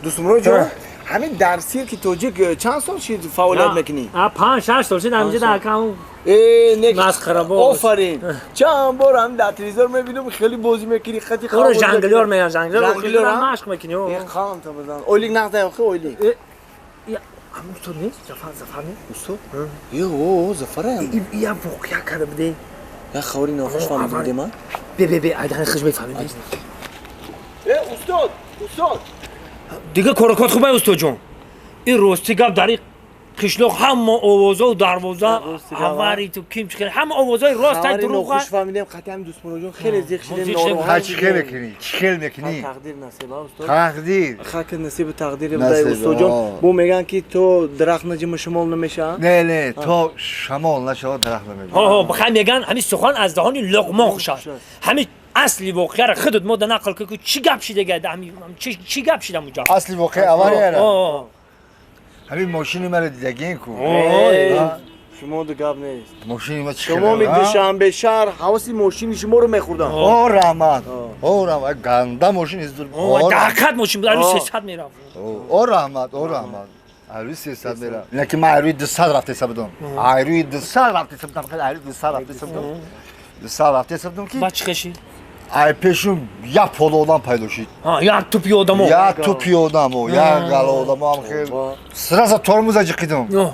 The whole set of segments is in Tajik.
Дӯстмурод ҷон, ҳамин дар сирки тоҷик чанд сол шид фаъолият мекунӣ? 5-6 сол шид ҳаминҷа дар кам. Э, не. Масхарабоз. Офарин, чанд бор ҳам дар телевизор мебинам, хеле бозӣ мекунӣ, хати. Ора жонглёр меган, жонглёр. Жонглёр, а? Машқ мекунӣ. Э, қам та бизан. Ойлик нақд охи, ойлик? Ҳамун устод нест, Зафар, Зафар нест? Устод, е, о, Зафарам. Я воқеа карда буде. Я хабари нохуш фаҳмидам, дема. Бе, бе, бе, айдани хиш мефаҳмид. Э, устод, устод. Дига коракот хубай, устодҷон. Ин рости гап, дар ин қишлоқ ҳама овозо дарвоза Рости гап, авари ту ким чӣ, ҳама овозои рост ай Хабари дурӯға. нохуш фаҳмидем, қати ҳам Дӯстмуродҷон хеле зиқ шидем. Зиқ шидем. Нороҳат Ха, чӣ хел шидем. мекунӣ, чӣ хел мекунӣ? Тақдир насиба, устод. Тақдир. Хаки насибу тақдири будай. Насиб, Устодҷон, о. бо меган ки то дарахт наҷима, шумол намешавад. Не, то шамол нашавад, дарахт намеҷунбад. Ҳо, бихай, меган ҳамин сухан аз даҳони Луқмон хуш аст. Хуш аст. Ҳамин асли воқеаро худат мо да нақл кун, ки чӣ гап шида, чӣ гап шида муҷа? Асли воқеа аварияра, ҳамин мошини маро дидагин ку. Э, шумо ду гап нест. Мошини ма чӣ? Шумо ми Душанбе шаҳр ҳавоси мошини шуморо мехӯрдам. О, раҳмат, о, раҳмат, ганда мошин из. Даҳакат мошин буд, ари 300 мерафт. О, раҳмат, о, раҳмат, айрӯи 300 мера, ина ки ман айрӯи 200 рафтеса будам, айрӯи 200 рафтеса будам, хеле айрӯи 200 рафтеса будам, 200 рафтеса будам ки Ба чӣ хеши? Ай пешум як поло одам пайдо шид. Як тупи одамо. Як тупи одамо, як гала одамо, ам хел сразу тормоза ҷиқидам.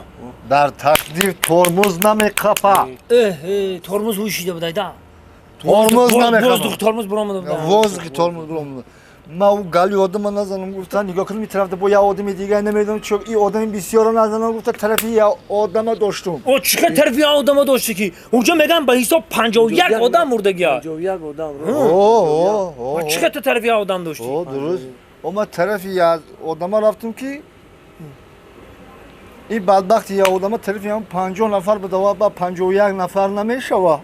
Дар тақдир тормоз намеқапа. Тормоз ҳуй шида будай да. Тормоз намеқапа. Воздух тормоз буромада буда. Воздухи тормоз буромада. Ма у гали одама назанам гуфта, нигоҳ кардам, ин тарафда бо як одами дигар, намедонам чо, и одами бисёро назанам гуфта, тарафи як одама доштум. О, чӣ хел тарафи як одама дошти, ки унҷо меган ба ҳисоб 51 одам мурдагия? 51 одам. Чӣ хел ту тарафи як одам дошти? О, дуруст, о, ма тарафи як одама рафтум, ки ин бадбахти як одама тарафи ҳам 50 нафар буда, ба 51 нафар намешава.